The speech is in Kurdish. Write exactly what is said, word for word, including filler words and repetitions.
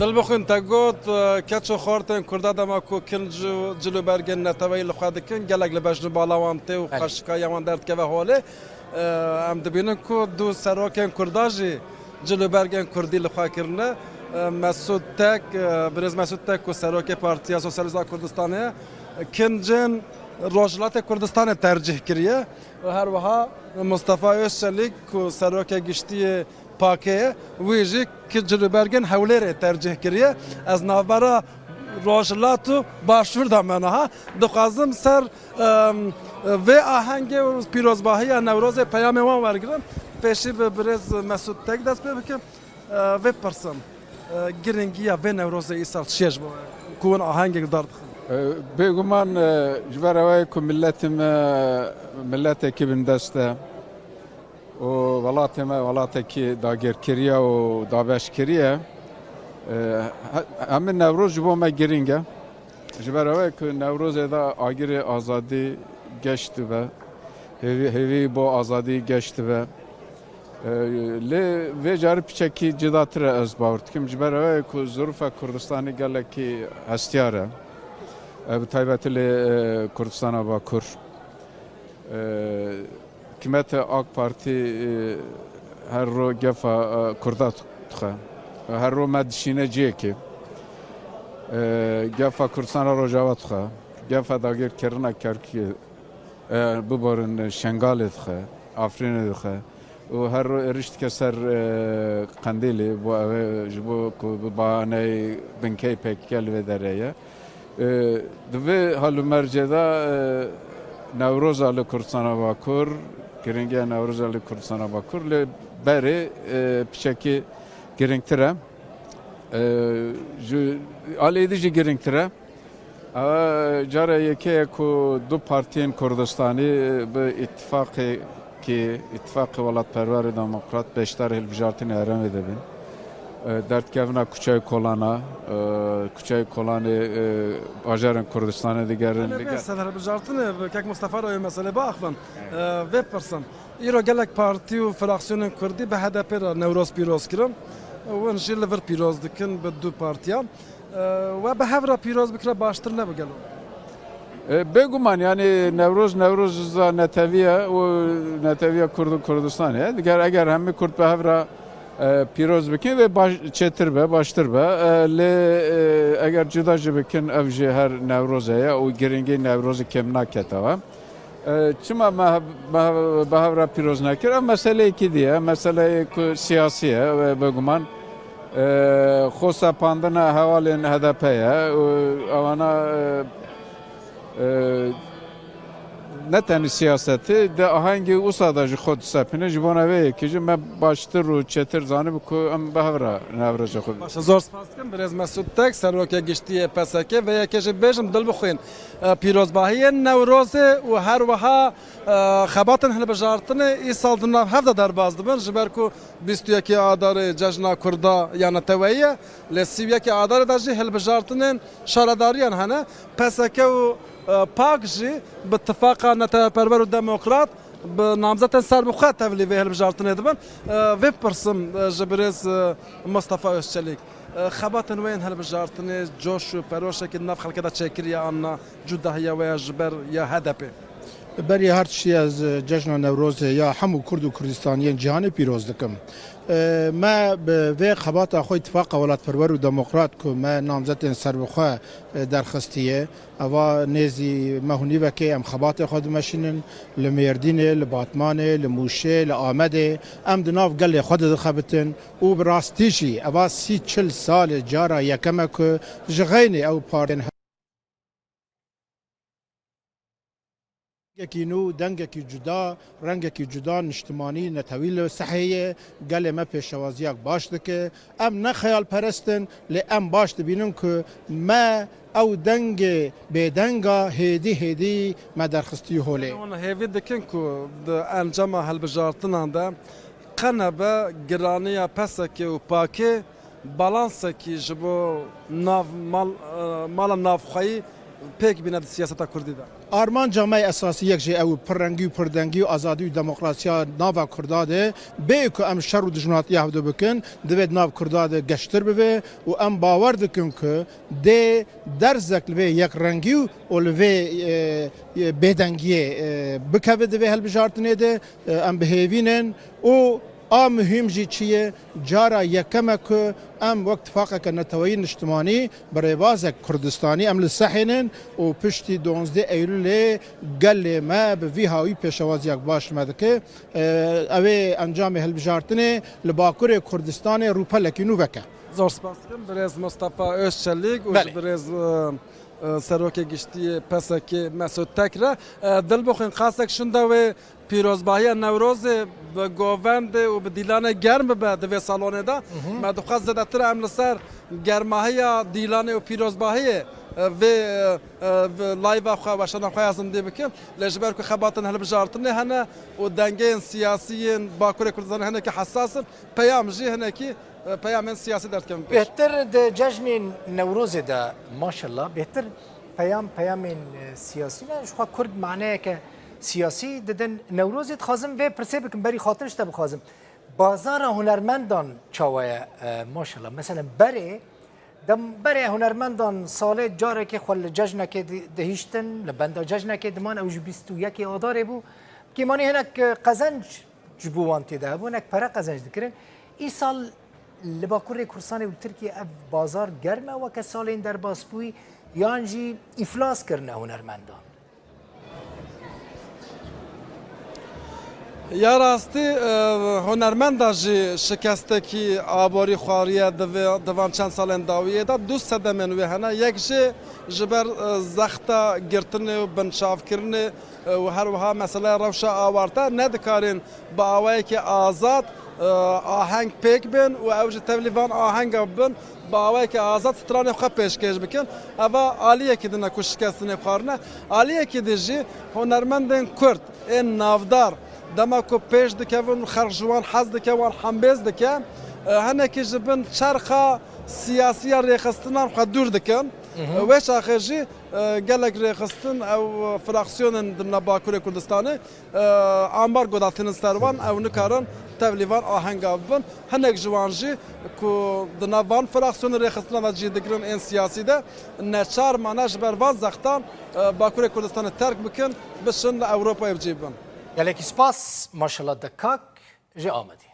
Dilbixwîn, te got, e, keç û xortên Kurda dema ku kin ci-, cil û bergên neteweyî li xwe dikin, gelek li bejn û bala wan tê û Belê. Xweşikaya wan derdikeve holê. E, em dibînin ku du serokên Kurda jî cil û bergên Kurdî li xwe kirine. E, Mesûd Tek, e, birêz Mesûd Tek ku serokê Partiya Sosyalîst a Kurdistanê ye, kin cin Rojhilatê Kurdistanê tercîh kiriye. Û her wiha Mustafa Özçelik ku serokê giştî yê pakê ye, wî jî ki cil û bergên Hewlêrê tercîh kiriye. Ez navbera Rojhilat û Başûr de me niha. Dixwazim ser, em, vê ahengê û pîrozbahiya Newrozê peyamê wan wergirim. Pêşî bi birêz Mesûd Tek dest pê bikim. E, vê pirsim, e, giringiya vê Newrozê îsal çi ye ji bo we? Ku hûn ahengek dar dixin? E, bêguman, e, ji ber ew ku miletê me miletekî bindest e. û welatê me welatekî dagirkirî ye û dabeşkirî ye. E, he-, hemî Newroz ji bo me girîng e. Ji ber ew ku Newrozê de agirê azadî geş dibe, hêvî, hêvî bo azadî geş dibe. E, lê vê carî piçekî cidatir e ez bawer dikim. Ji ber ew ku zirûfa Kurdistanê gelekî hestiyar e. E, bi taybetî lê, e, Kurdistana Bakur. E, Hikûmeta AK Partî, e, her ro gefa, e, Kurda dixe. Her ro me dişîne cihekê. E, gefa Kurdistana Rojava dixe. Gefa dagirkirina Kerkûkê, e, biborin Şengalê dixe, Afrînê dixe. Û her ro êrîş dike ser, e, Qendîlê, bo ew ê ji bo ku bi bahaneyê binkeyê P K K li vê derê ye. E, di vê hal û mercê de, e, Newroza li Kurdistana Bakur, giringiya Newroza li Kurdistana Bakur lê berê, e, piçekî giringtir e. E, ji alî din jî giringtir e. Ew cara yekê ye ku du partiyên Kurdistanî bi îtifaqê ki îtifaqê welatperwer û demokrat beşdarî hilbijartinê herêmê dibin. E, derdikevina kuçeyê Kolana, e, kuçeyê Kolanê, e, bajarên Kurdistanê digerin. Yanî vê ser hilbijartinê bi kek Mustafa re wê meselê biaxivin. E, vê pirsin. Îro gelek partî û fraksiyonên Kurdî bi H D P re Newroz pîroz kirin. Win jî li vir pîroz dikin bi du partiyan. E, we bi hev re pîroz bikire baştir nebû gelo? E, bêguman, yanî Newroz, Newroza netewî ye û netewiya Kurd û Kurdistanê ye. Diger eger hemî Kurd bi hev re, e, pîroz bikin vê baş, çêtir be, baştir be. E, lê, e, eger cuda jî bikin, ev jî her Newroze ye û giringî Newrozê kêm nakete we. E, çima me, me, bi hev re pîroz nekir? Ev meseleyekî dî ye, meseleyê ku siyasî ye, e, bêguman. E, xwe sepandina hevalên H D P ye û ewana, e, e, ne tenê siyasetê, di ahengê wisa de ji xwe disepîne. Ji bona vê yekê jî me baştir û çêtir zanîbû ku em bi hev re navreca xwe. Baş e, zor spas dikim. Birêz Mesûd Tek, serokê giştî yê P S K, vê yekê jî bêjim, Dilbixwîn, e, pîrozbahiyên Newrozê û her wiha, e, xebatên hilbijartinê îsal di nav hev de derbas dibin, ji ber ku bîst û yekê Adarê cejna Kurda ya neteweyî ye, lê sî û yekê Adarê de jî hilbijartinên şaredariyan hene. P S K û, e, pak jî bi tifaqa neteweperwer û demokrat bi namzetên serbixwe tevlî vê hilbijartinê dibin. E, vê pirsim, e, ji birêz, e, Mustafa Özçelik. E, xebatên we yên hilbijartinê coş û peroşekî di nav xelkê de çêkiriye, an na cudahiya we ya ji ber ya H D P? Berî her tiştî ez, e, cejna Newrozê ya hemû Kurd û Kurdistaniyên cîhanê pîroz dikim. E, me bi vê xebata xwe Îtifaqa Welatperwer û Demokrat ku me namzetên serbixwe, e, derxistiye, eva nêzî meh û nîvekê em xebatê xwe dimeşînin li Mêrdînê, li Batmanê, li Mûşê, li Amedê. Em di nav gelê xwe de dixebitin û bi rastî jî eva sî çil sal e cara yekem e ku ji xeynê ew partiyên Dengekî nû, dengekî cuda, rengekî cuda, niştimanî, netewî li sehê ye. Gelê me pêşewaziyak baş dike. Em ne xeyalperest in, lê em baş dibînin ku me ew dengê bêdenga hêdî hêdî me derxistî holê. Hûn hêvî dikin ku di encama hilbijartinan de qe nebe giraniya P S K û pakê balansekî ji bo nav mal, e, mala navxweyî pêk bîne di siyaseta kurdî de. Armanca me esasî yek jî ew pirrengî û pirdengî û azadî û demokrasiya nava Kurda de. Bê ku em şer û dijminatiya hevdu bikin, divê di nav Kurda de geştir bibe û em bawer dikin ku dê derzek li vê yekrengî û li vê, e, e, bêdengiyê, e, bikeve di vê hilbijartinê de, e, em bi hêvî nin û a muhîm jî çi ye, cara yekem e ku em wek tifaqeke neteweyî niştimanî bi rêbazek Kurdistanî em li sehê nin û piştî duwazdeh Eylûlê gelê me bi vî hawî pêşewaziyek baş me dike. E, ew ê encamê hilbijartinê li Bakurê Kurdistanê rûpelekî nû veke. Zor spas dikim birêz Mustafa Özçelik û Belê. ji birêz, e, e, Serokê Giştî yê P S K Mesut Tekre. E, Dilbixwîn qasek şûnde wê pîrozbahiya Newrozê bi govendê û bi dîlanê germ bibe di vê salonê de. Me dixwest zêdetir em li ser germahiya dîlanê û pîrozbahiyê, e, vê, e, e, vê live-a xwe, weşana xwe ya zindî bikin. Lê ji ber ku xebatên hilbijartinê hene û dengeyên siyasî yên Bakurê Kurdistanê hinekî hesas in, peyam jî hinekî, e, peyamên siyasî derdikevin pêş. Bêhtir di cejnên Newrozê de, maşallah, bêhtir peyam peyamên, e, siyasî ne. Ji xwe Kurd maneyeke siyasî didin. Newrozê dixwazim vê pirsê bikim, berî xatir ji te bixwazim. Bazara hunermendan çawa ye, e, maşallah? Meselen berê, dem berê hunermendan salê carekê xwe li cejnekê di-, dihiştin, li benda cejnekê diman, ew ji bîst û yekê Adarê bû. Kêmanî hinek, e, qezenc ji bo wan tê de hebû, hinek pere qezenc dikirin. Îsal li Bakurê Kurdistanê û li Tirkiyê ev bazar germ e weke salên derbasbûyî, yan jî îflas kirine hunermendan? Ya rastî, e, hunermenda jî şikestekî aborî xwariye di vê, di van çend salên dawiyê de. Du sedemên wê hene. Yek jê ji ber, e, zexta girtinê û binçavkirinê, e, û her wiha meseleya rewşa awarte nedikarên bi awayekî azad, e, aheng pêk bên û ew ji tevlî van ahenga bibin, bi awayekî azad stranê xwe pêşkêş bikin. Eva aliyekî din e ku şikestinê xwarine. Aliyekî din jî hunermendên Kurd ên navdar dema ku pêş dikevin û xelk ji wan hez dike, wan hembêz dike, e, hinekî ji bin çerxa siyasiya rêxistinan xwe dûr dikin. Wê çaxê jî, e, gelek rêxistin ew fraksiyonên di nav Bakurê Kurdistanê, e, ambargo datînin ser wan, ew nikarin tevlî van ahenga bibin. Hinek ji wan jî ku di nav van fraksiyonên rêxistinan de cî digirin ên siyasî de neçar mane ji ber van zextan, e, Bakurê Kurdistanê terk bikin, biçin li Ewropayê bi cî bibin. Gelekî spas, maşallah te kak ji Amedê.